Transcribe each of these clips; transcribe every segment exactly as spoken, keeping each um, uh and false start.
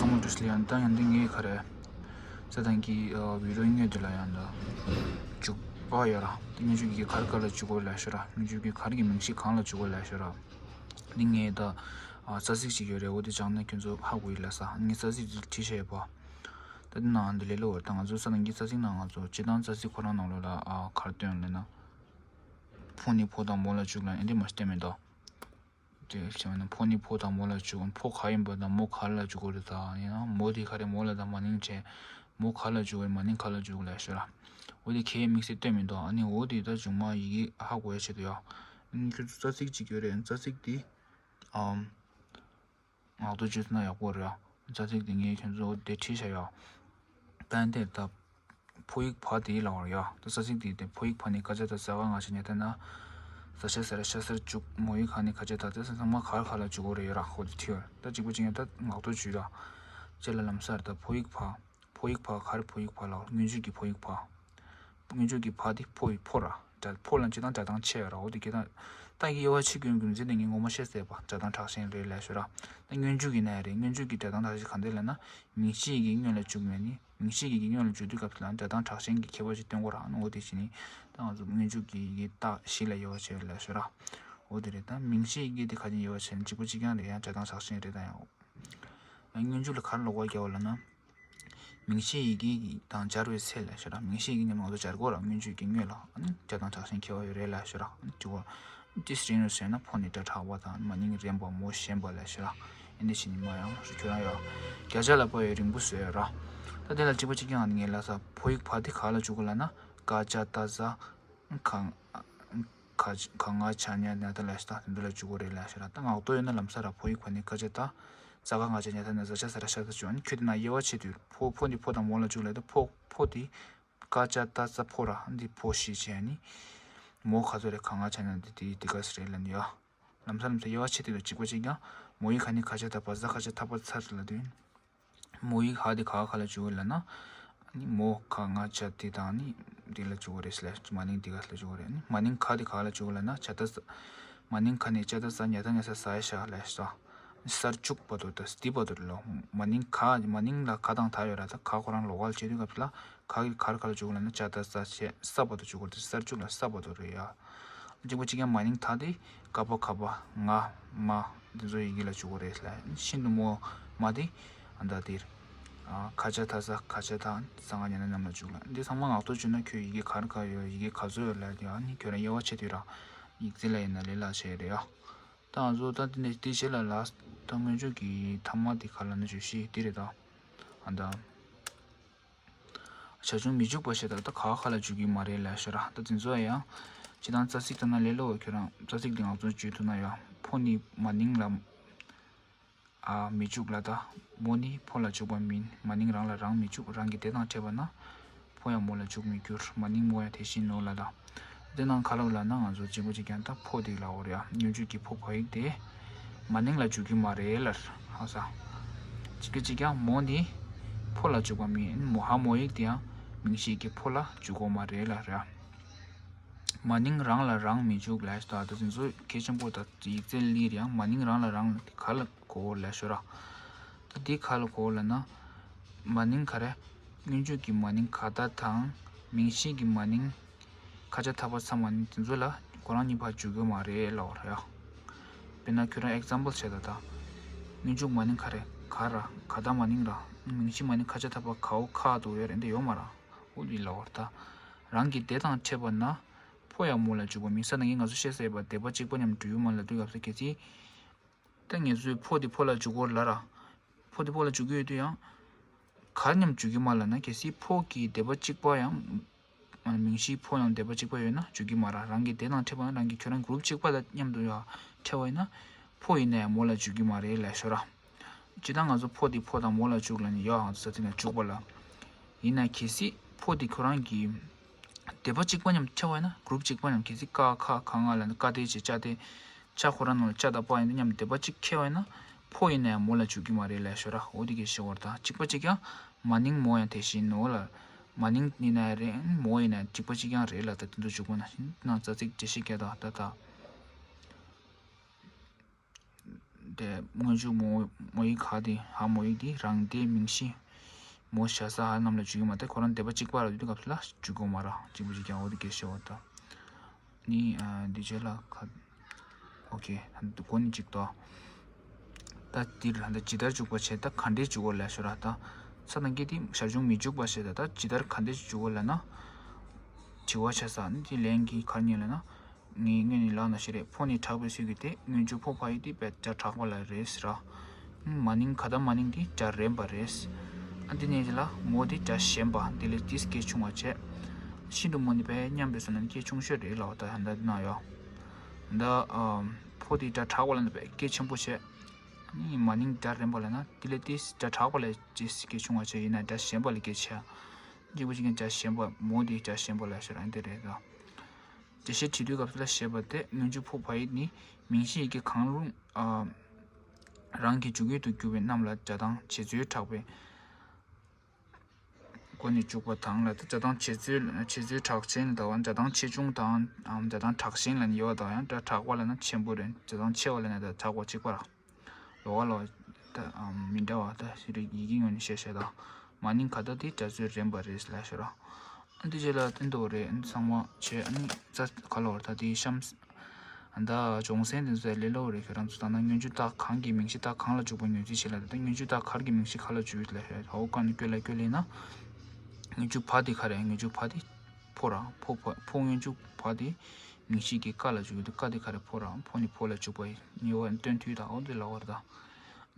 ཚང་མ་བཀྲ་ཤིས་བདེ་ལེགས། ཡང་ད་ཡང་འདི་ངས་ག་རེ་ས་དང་གི་བི་ཌིའོ་དངོས་དེ་ལ་ཡང་ད་འཇུག་པ་ཡོད་ར། ད་སྔོན་འཇུག་གི་ག་རེ་ག་ལ་འཇུག་དགོས་ལབ་ཤོད་ར། སྔོན་འཇུག་གི་ག་རེ་གི་མིང་གཞི་གང་ལ་འཇུག་དགོས་ལབ་ཤོད་ར། འདི་ངས་ད་རྩ་ཚིག་ཅིག་ཡོད་རེད། འོ་དེ་སྦྱངས་ན་ཁྱོད་ཚོ་ཧ་གོ་ཡི་ལབ་ས། ངས་རྩ་ཚིག་དེ་བྲིས་བཞག་ཡོད་པ། ད་འདི་ནང་འདི་ལས་སླ་བོ་རེད། ད་ང་ཚོ་ས་དང་གི་རྩ་ཚིག་ནང་ང་ཚོ་སྤྱིར་བཏང་རྩ་ཚིག་ཁོ་རང་ནང་ལོགས་ལ་ཨ་ག་རེ་སྟོན་ལབ་ན། ཕོ་ནི་ཕོ་དང་མོ་ལ་འཇུག་ལབ་ཨེ་འདྲ་མ་སྟོན་མེད་དོ། དེ་བྱས་ན་ཕོ་ནི་ཕོ་དང་མོ་ལ་འཇུག་ཕོ་ག་ཡིན་པ་དང་མོ་ག་ལ་འཇུག་གོ་རེད། ད་ཡིན་ན་མོ་དེ་ག་རེ་མོ་ལ་ད་མ་ནིང་བྱས། མོ་ག་ལ་འཇུག་གོ་རེད། མ་ནིང་ག་ལ་འཇུག་ལབ་ཤོད་ར། འོ་དེ་གས་དམིགས་བསལ་སྟོན་མི་འདུག་ཨ་ནི་འོ་དེ་ད་མཇུག་མ་ཡི་གེ་ཧ་གོ་ཡ་ཆེད་དུ་ཡ། ཨ་ནི་ཁྱོད་ཚོ་རྩ་ཚིག་ཅིག་ཡོད་རེད། རྩ་ཚིག་དེ་ཨམ། ངག་ཐོག་བརྗོད་ཐུབ་ན་ཡག་པོ་རེད་ཡ། རྩ་ཚིག་དེ་ངས་ཁྱོད་ཚོ་དེ་བྲིས་བཞག་ཡ། ད་འདིར་ད། ཕོ་ཡིག་ཕ་དེ་ལ་བར་ཡ། ད་རྩ་ཚིག་དེ་དེ་ཕོ་ཡིག་ཕ་ནི་ཀ་ཅ་ད་ས་ག་ང་ཞ་ཉ་ད་ན། ས་ཤ་ས་ར་ཤ་སར་བཅུག་མོ་ཡིག་ཁ་ནི་ཁ་ཅ་ད་དེ་ཚང་མ་ག་རེ་ག་ལ་འཇུག་གོ་རེད་ཡོད་ར། ཁོ་དེ་བྲིས་ཡོད། ད་གཅིག་པ་གཅིག་ཡང་ད་ངག་ཐོག་བརྗོད་ཡ། ཅེ་ལ་ལམ་སར་ད་ཕོ་ཡིག་ཕ། ཕོ་ཡིག་ཕ་ག་རེ་ཕོ་ཡིག་ཕ་ལ་བར། སྔོན་འཇུག་གི་ཕོ་ཡིག་ཕ། སྔོན་འཇུག་གི་ཕ་དེ་ཕོ་ཡི་ཕོ་ར། སྒྲ་ཕོ་ལ་སྤྱིར་བཏང་སྒྲ་གདངས་ཆེ་བ་ར། འོ་དེ་སྐད་དང་། ད་ཀྱི་དབྱེ་བ་ཕྱེ་དགོས་རྒྱུ་མཚན་དེ་ངས་ངོ་མ་བཤད་ཟེར་བ། སྒྲ་གདངས་དྲག་ཞན་རེད་ལབ་ཤོད་ར། ད་སྔོན་འཇུག་གི་ན་ཡང་རེད། སྔོན་འཇུག་གི་སྒྲ་གདངས་དྲག་ཞན་གང་དེ་ལབ་ན། མིང་གཞི་ཡི་གེ་སྔོན་ལ་འཇུག་མེད་ནི། མིང་གཞི་ཡི་གེ་སྔོན་ལ་འཇུག་དུས་སྐབས་དེ་ལ་སྒྲ་གདངས་དྲག་ཞན་གྱི་ཁྱད་པར་ཞིག་སྟོན་གོ་ར། འོ་དེ་བྱས་ནི། ད་ང་ཚོ་སྔོན་འཇུག་གི་ཡི་གེ་རྟགས་བཞི་ལ་དབྱེ་བ་ཕྱེ་ལབ་ཤོད་ར། འོ་དེ་རེད། ད་མིང་གཞི་ཡི་གེ་དེ་ག་ཅིག་དབྱེ་བ་ཕྱེ་ན་གཅིག་པ་གཅིག་རྐྱང་རེད། ཡང་སྒྲ་གདངས་དྲག་ཞན་རེད། ད་ཡང་། སྔོན་འཇུག་ལ་ག་རེ་ལོགས་ཀ་རྒྱག་པ་ལབ་ན། མིང་གཞི་ཡི་གེ་དང་སྦྱར་བའི་ཚེ་ལབ་ཤོད་ར། མིང་གཞི་ཡི་གེ་མཉམ་དུ་ང་ཚོ་སྦྱར་དགོས་ར། སྔོན་འཇུག་གི་སྔོན་ལ་ཨ་ནི་སྒྲ་གདངས་དྲག་ཞན་ཁྱད་པར་ཡོད་རེད་ལབ་ཤོད་ར། ཨ་ནི་དེ་གོ། ཏི་སི་རིང་རུ་ཟེར་ན་ཕོ་ནི་སྒྲ་དྲག་པ་དང་མ་ནིང་རན་པ་མོ་ཞན་པ་ལབ་ཤོད་ར། ཨེ་འདི་བྱས་ནི་མ་ཡང་ཁྱོད་རང་ཡོད། བརྒྱ་ཆ་ལ་ཕོ་ཡི་རིང་པོ་བཟོས་ཡོད་ར། ད་དེ་ལ་གཅིག་པ་གཅིག་རྐྱང་ངས་ལབ་ས། ཕོ་ཡིག་ཕ་དེ་ག་ལ་འཇུག་གོ་ལབ་ན། ཀ་ཅ་ཏ་ས། ག་ག་ག་ང་ཆ་ཉ་ན་ད་ལ་ཤ་ད་དེ་འདི་ལ་འཇུག་གོ་རེད་ལབ་ཤོད་ར། ད་ངག་ཐོག་ཡོད་ན་ལམ་སང་ར། ཕོ་ཡིག་ཕ་ནི་ཀ་ཅ་ཏ། ས་ག་ང་ཆ་ཉ་ད་ན་ས་ཆ་ས་ར་ཤ་ད་འཇུག་ཨ་ནི་ཁྱོད་དེ་ན་དབྱེ་བ་ཕྱེ་དུས་ཕོ་ཕོ་འདི་ཕོ་དང་མོ་ལ་འཇུག་ལབ་ད་ཕོ་ཕོ་དེ་ཀ་ཅ་ཏ་ས་ཕོ་ར། འདི་ཕོ་ཞེས་བྱས་ནི། མོ་ག་ཚོད་རེད། ག་ང་ཆ་ཉ་འདི་དེ་འདི་ག་ཚོད་རེད་ལབ་ནི་ཡ། ལམ་སང་ལམ་སང་དབྱེ་བ་ཕྱེ་དུས་ལ་གཅིག་པ་གཅིག་རྐྱང་། མོ་ཡིག་ཁ་ནི་ཁ་ཆ་ད་པ་ས་ཁ་ཆ་ད་པ་ཚ་ལབ་དུས། མོ་ཡིག་ཧ་དེ་ག་ག་ལ་འཇུག་ལབ་ན། ནི་མོ་ག་ང་ཆ་དེ་དང་ནི་དེ་ལ་འཇུག་རེད་ལབ། མ་ནིང་དེ་ག་ལ་འཇུག་རེད། ནི་མ་ནིང་ག་དེ་ག་ལ་འཇུག་ལབ་ན་ཆ་ད་ས། མ་ནིང་ག་ནི་ཆ་ད་ས་ཉ་ད་ཉ་ས་ས་ཡ་ཤ་ལབ་ས། སར་བཅུག་པ་དོ་ད་སྟི་པ་དོ་ལོ། མ་ནིང་ག་མ་ནིང་ལ་ག་དང་ད་ཡོད་ར། ད་ག་ཁོ་རང་ལོགས་ཀ་ལ་བྱེད་དུས་སྐབས་ལ་ག་གི་ག་ར་ག་ལ་འཇུག་ལབ་ན་ཆ་ད་ས་ཆེ་ས་པ་དོ་འཇུག་རེད། སར་བཅུག་ལ་ས་པ་དོ་རེད་ཡ། གཅིག་པ་གཅིག་རྐྱང་། མ་ནིང་ད་དེ་ཀ་པ་ཁ་པ་ང་མ་འདི་ཚོ་ཡི་གེ་ལ་འཇུག་གི་རེད་ལ། ཤིན་ཏུ་མོ་མ་དེ་ཨ་ད་དེར་ཨ་ཁ་ཆ་ད་ས་ཁ་ཆ་ད་ས་ང་ཉ་ན་ནམ་ལ་འཇུག་ལ། འདི་ཚང་མ་ངག་ཐོག་བརྗོད་ན་ཁྱོད་ཡི་གེ་ག་རེ་ག་ཡོད། ཡི་གེ་ག་ཚོད་ཡོད་ལ་དེ་ཨ་ནི་ཁྱོད་རང་དབྱེ་བ་ཕྱེ་དུས་ར་ཡིག་རྩིས་ལ་ཡིན་ན་ལས་སླ་བྱས་རེད་ཡ། ད་ང་ཚོ་ད་འདི་ནས་དེ་རྗེས་ལ་ལ་ད་སྔོན་འཇུག་གི་ཐ་མ་དེ་ག་ལ་ན་བརྗོད་གཞི་དེ་རེད་ད། ཨ་ད། བྱ་བྱུང་མི་འཇུག་པ་ཞེས་དག་ད་ག་ག་ལ་འཇུག་གི་མ་རེད་ལབ་ཤོད་ར། ད་དེ་ཚོ་ཡང་སྤྱིར་བཏང་རྩ་ཚིག་ལྟ་ན་ལས་སླ་བོ། ཁྱོད་རང་རྩ་ཚིག་འདི་ངག་ཐོག་བརྗོད་ཐུབ་ན་ཡང་། ཕོ་ནི་མ་ནིང་ལ་ཨ་མི་འཇུག་ལ། ད་མོ་ནི་ཕོ་ལ་འཇུག་པ་མིན། མ་ནིང་རང་ལ་རང་མི་འཇུག་རང་གི་དེ་དང་ཕྲད་པ་ན་ཕོ་ཡང་མོ་ལ་འཇུག་མི་འགྱུར། མ་ནིང་མོ་ཡང་དེ་བཞིན་ནོ་ལབ་ད། དེ་ནང་ག་ལ་ལབ་ན་ང་ཚོ་གཅིག་པ་གཅིག་རྐྱང་ད་ཕོ་དེ་ལ་འོ་རེད་ཡ། སྔོན་འཇུག་གི་ཕོ་བ་ཡིག་དེ་མ་ནིང་ལ་འཇུག་གི་མ་རེད་ལབ་ཧ་ས། གཅིག་པ་གཅིག་རྐྱང་། མོ་ནི་ཕོ་ལ་འཇུག་པ་མིན། མོ་ཧ་མོ་ཡིག་དེ་ཡང་མིང་གཞི་གི་ཕོ་ལ་འཇུག་གོ་མ་རེད་ལབ་རེད་ཡ། མ་ནིང་རང་ལ་རང་མི་འཇུག་ལབ་ད་ད་དེ་ཚོ་གལ་ཆེན་པོ་ད་ཡིག་རྩལ་ལི་རེད་ཡ། མ་ནིང་རང་ལ་རང་ག་ལ་གོ་ལབ་ཤོད་ར། ད་འདི་ག་ལ་གོ་ལབ་ན། མ་ནིང་ག་རེ། སྔོན་འཇུག་གི་མ་ནིང་ག་ད་དང་། མིང་གཞི་གི་མ་ནིང་། ཁ་ཆ་ཐ་པ་ཚ་མ་ནིང་དེ་ཚོ་ལ་ཁོ་རང་གཉིས་ཕར་འཇུག་གི་མ་རེད་ལབ་པ་རེད་ཡ། དཔེར་ན་ཁྱོད་རང་ཨེག་ཛམ་པལ་བྱས་ད་ད། སྔོན་འཇུག་མ་ནིང་ག་རེ་ག་ར་ག་ད་མ་ནིང་ར། མིང་གཞི་མ་ནིང་ཁ་ཆ་ཐ་པ་གའོ་ཁ་དོ་ཡོད་རེད་འདི་ཡོད་མ་ར། འོ་འདི་ལབ་པ་རེད་ད། རང་གི་དེ་དང་ཕྲད་པ་ན། ཕོ་ཡང་མོ་ལ་འཇུག་པ་མིན། ས་ནང་གི་ང་ཚོ་བཤད་ས་ཡོད་པ་སྡེ་པ་གཅིག་པ་མཉམ་འགྲོ་ཡུལ་མ་ལ་དུས་སྐབས་སུ་གལ་སྲིད། ད་ངེད་ཚོས་ཕོ་དེ་ཕོ་ལ་འཇུག་གོ་ལ་ར། ཕོ་དེ་ཕོ་ལ་འཇུག་གི་ཡོད་དུས་ཡང་། གར་མཉམ་འཇུག་གི་མ་ལ་ན་གལ་སྲིད་ཕོ་གི་སྡེ་པ་གཅིག་པ་ཡང་། མིང་གཞི་ཕོ་ཡང་སྡེ་པ་གཅིག་པ་ཡོད་ན་འཇུག་གི་མ་ར། རང་གི་དེ་དང་ཕྲད་པ་ན་རང་གི་ཁྱོད་རང་གུ་རུབ་གཅིག་པ་ལ་མཉམ་དུ་ཡང་ཕྲད་པ་ཡིན་ན། ཕོ་ཡིན་ན་ཡང་མོ་ལ་འཇུག་གི་མ་རེད་ལབ་ཤོད་ར། ཇི་ལྟར་ང་ཚོ་ཕོ་དེ་ཕོ་དང་མོ་ལ་འཇུག་ལ་ནི་ཡོད་ཨང་ས་ཚིག་ན་འཇུག་པ་ལ། ཡིན་ན་གལ་སྲིད་ཕོ་དེ་ཁོ་རང་གི་སྡེ་པ་གཅིག་པ་མཉམ་ཕྲད་པ་ཡིན་ན་གུ་རུབ་གཅིག་པ་མཉམ་གལ་སྲིད་ཀ་ཁ་ག་ང་ལ་ནི་ཀ་དེ་ཅེ་ཅ་དེ། ཆ་ཁོ་རང་ནང་ལ་ཅ་དང་པ་ཡིན་ན་མཉམ་སྡེ་པ་གཅིག་ཁེལ་བ་ཡིན་ན། ཕོ་ཡིན་ན་ཡང་མོ་ལ་འཇུག་གི་མ་རེད་ལབ་ཤོད་ར། འོ་དེ་གི་ཤེས་བར་དང་གཅིག་པ་གཅིག་ཀྱང་། མ་ནིང་མོ་ཡང་དེ་བཞིན་ནོ་ལ། མ་ནིང་ཡིན་ན་ཡང་རེད། མོ་ཡིན་ན་གཅིག་པ་གཅིག་ཀྱང་རེད་ལ། ད་དེ་ཚོ་འཇུག་པ་ན་ནང་རྩ་ཚིག་འགྲེལ་བཤད་རྒྱག་དང་ད་ད། དེ་སྔོན་འཇུག་མོ་མོ་ཡིག་ག་དེ་ཧ་མོ་ཡིག་དེ་རང་སྡེའི་མིང་གཞི་མོ་བྱ་ས་ཧ་རྣམས་ལ་འཇུག་གི་མ་རེད། ཁོ་རང་སྡེ་པ་གཅིག་པ་ར་དུས་སྐབས་སུ་ལ་འཇུག་གི་མ་རེད། གཅིག་པུ་གཅིག་རྐྱང་འོ་དེ་སྐད་བཤད་པ་དང་། ནི་ཨ་འདི་བྱས་ལ་ཁ། ཨོ་ཁེ། ད་འདི་གོ་ནི་གཅིག་ཏོ། ད་འདིར་ད་ཇི་ལྟར་འཇུག་པ་བྱས། ད་ག་འདྲས་འཇུག་པ་ལ་ཤོད་ར། ད་ས་དང་སྐྱེས་དེ་ཞར་བྱུང་མི་འཇུག་པ་བྱས། ད་ད་ཇི་ལྟར་ག་འདྲས་འཇུག་པ་ལ་ན། དྲི་བ་བྱ་ས་ནི་དེ་ལན་གྱི་གར་ཉན་ལ་ན། ངས་སྔོན་ནས་ལབ་ན་ཞིག་རེད། ཕོ་ནི་དྲག་པའི་ཚུལ་གྱིས་ཏེ། སྔོན་འཇུག་ཕོ་བ་ཡིག་དེ་བས་སྒྲ་དྲག་པ་ལ་རེད་ཟེར་ར། མ་ནིང་ག་ད་མ་ནིང་དེ་སྒྲ་རན་པ་རེད། ཨ་འདི་ནས་ལ་མོ་དེ་སྒྲ་ཞན་པ་དེ་ལས་ཏིས་སྐད་ཆུང་བ་བྱས། ཤིན་ཏུ་མོ་ནི་བས་མཉམ་པའི་བཟོ་ན་སྐད་ཆུང་ཤོས་རེད་ལབ་པ་ད་ཧན་ད་ན་ཡོ། ད་ཕོ་དེ་སྒྲ་དྲག་པ་ལ་ན་བས་སྐད་ཆེན་པོ་བྱས། མ་ནིང་སྒྲ་རན་པ་ལ་ན་དེ་ལས་ཏིས་སྒྲ་དྲག་པ་ལ་ཅིས་སྐད་ཆུང་བ་བྱས། ཡིན་ན་སྒྲ་ཞན་པ་ལ་སྐད་ཆེ། གཅིག་པ་གཅིག་རྐྱང་སྒྲ་ཞན་པ་མོ་དེ་སྒྲ་ཞན་པ་ལ་ཤོད་ར་འདི་རེད་ད། འགྲེལ་བཤད་བྲིས་དུས་སྐབས་སུ་ལ་ཞེས་པ་སྟེ། སྔོན་འཇུག་ཕོ་བ་ཡིག་ནི་མིང་གཞི་ཡི་གེ་གང་རུང་ཨ་རང་གི་འཇུག་ཡུལ་དུ་གྱུར་པའི་རྣམས་ལ་སྒྲ་གདངས་བྱེད་རྩོལ་དྲག་པའི་སྒོ་ནས་འཇུག་པ་དང་ལ། སྒྲ་གདངས་བྱེད་རྩོལ་བྱེད་རྩོལ་དྲག་ཅན་དང་སྒྲ་གདངས་ཆེ་ཆུང་དང་སྒྲ་གདངས་དྲག་ཞན་ལ་ནི་ཡོད་དང་། ཡང་སྒྲ་དྲག་པ་ལ་ན་ཆེན་པོ་རེད། སྒྲ་གདངས་ཆེ་བ་ལ་ན་སྒྲ་དྲག་པ་གཅིག་པ་ར། ལོ་བ་ལོ། ད་མི་འདྲ་བ་ད་ཞིག་རིགས་ཡི་གེ་ངོས་ནས་བཤད་བཤད་དང་། མ་ནིང་ག་ད་དེ་སྒྲ་རྩོལ་རན་པ་རེད་ལ་ཤོད་ར། ཨ་འདི་རྗེས་ལ་བསྟན་ཏོ་རེད། ཨ་ཚང་མ་བྱས། ཨ་ནི་རྩ་ག་ལ་བར་ད་དེ་གཤམ་ད་སྦྱོང་ཚན་དེ་ཚོ་ལས་ལོ་རེད། ཁྱོད་རང་ཚོ་ད་ན་སྔོན་འཇུག་རྟགས་གང་གི་མིང་གཞི་རྟགས་གང་ལ་འཇུག་པ་ངོས་འཛིན་བྱེད་ལ། ད་སྔོན་འཇུག་རྟགས་གར་གྱི་མིང་གཞི་ག་ལ་འཇུག་ཡོད་ལ་ཤོད། ཧའོ་ཀ་ནི་སྐྱོད་ལ་སྐྱོད་ལེ་ན། སྔོན་འཇུག་བ་དེ་ག་རེད། སྔོན་འཇུག་བ་དེ་ཕོ་ར། ཕོ་བ་ཕོ་སྔོན་འཇུག་བ་དེ་མིང་གཞི་གི་ཀ་ལ་འཇུག་ཡོད་དུས་ཀ་དེ་ག་རེད། ཕོ་ར། ཕོ་ནི་ཕོ་ལ་འཇུག་པ་ཡིན། ནི་བ་སྟོན་དུས་ད་ཨོ་དེ་ལ་བར་ད།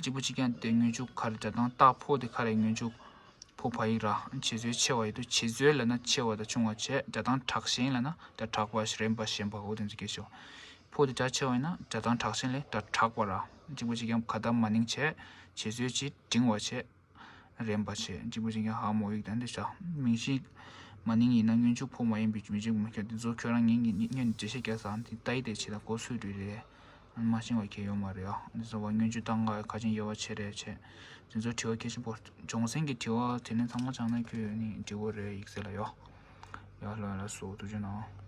གཅིག་པུ་གཅིག་རྐྱང་དེ་སྔོན་འཇུག་ག་རེ་སྒྲ་གདངས་རྟགས་ཕོ་དེ་ག་རེ་སྔོན་འཇུག་ཕོ་བ་ཡིག་ར། བྱེད་རྩོལ་ཆེ་བ་ཡོད་དུས་བྱེད་རྩོལ་ལ་ན་ཆེ་བ་དང་ཆུང་བ་བྱས། སྒྲ་གདངས་དྲག་ཞན་ལ་ན་སྒྲ་དྲག་པ་རན་པ་ཞན་པ་འོ་དེ་ཚོ་སྐད་ཆ། ཕོ་དེ་སྒྲ་ཆེ་བ་ཡིན་ན་སྒྲ་གདངས་དྲག་ཞན་ལས་སྒྲ་དྲག་པ་ར། གཅིག་པུ་གཅིག་རྐྱང་ག་ད་མ་ནིང་བྱས། བྱེད་རྩོལ་གྱིས་འབྲིང་བ་བྱས། རན་པ་བྱས། གཅིག་པུ་གཅིག་རྐྱང་ཧ་མོ་ཡིག་དང་འདི་བྱ། མིང་གཞི་མ་ནིང་ཡིན་ན་སྔོན་འཇུག་ཕོ་མ་ཡིན་པའི་མི་འཇུག་མི་ཁྱོད་དེ་ཚོ་ཁྱོད་རང་ངེད་ཀྱི་སྔོན་འགྲེལ་བཤད་རྒྱག་ས་འདི་ལྟ་ཡི་དེ་བྱེད་ད་གོ་སུས་འགྲོ་རེད། མ་ཤེས་པ་ཁྱེད་ཡོད་མ་རེད་ཨ། འདི་ཚོ་བ་སྔོན་འཇུག་ད་ང་ག་ཅན་ཡོད་བ་ཆེ་རེད་བྱས། འདི་ཚོ་དྲི་བ་གལ་ཆེན་པོ། སྦྱོང་ཚན་གྱི་དྲི་བ་དེ་ནས་ཚང་མ་སྦྱང་ན་ཁྱོད་ནི་འགྲིག་པོ་རེད་ཡིག་ཚད་ལ་ཡོད། ཡ་ལོ་ཡ་ལ་སོ་ཐུགས་རྗེ་གནང་།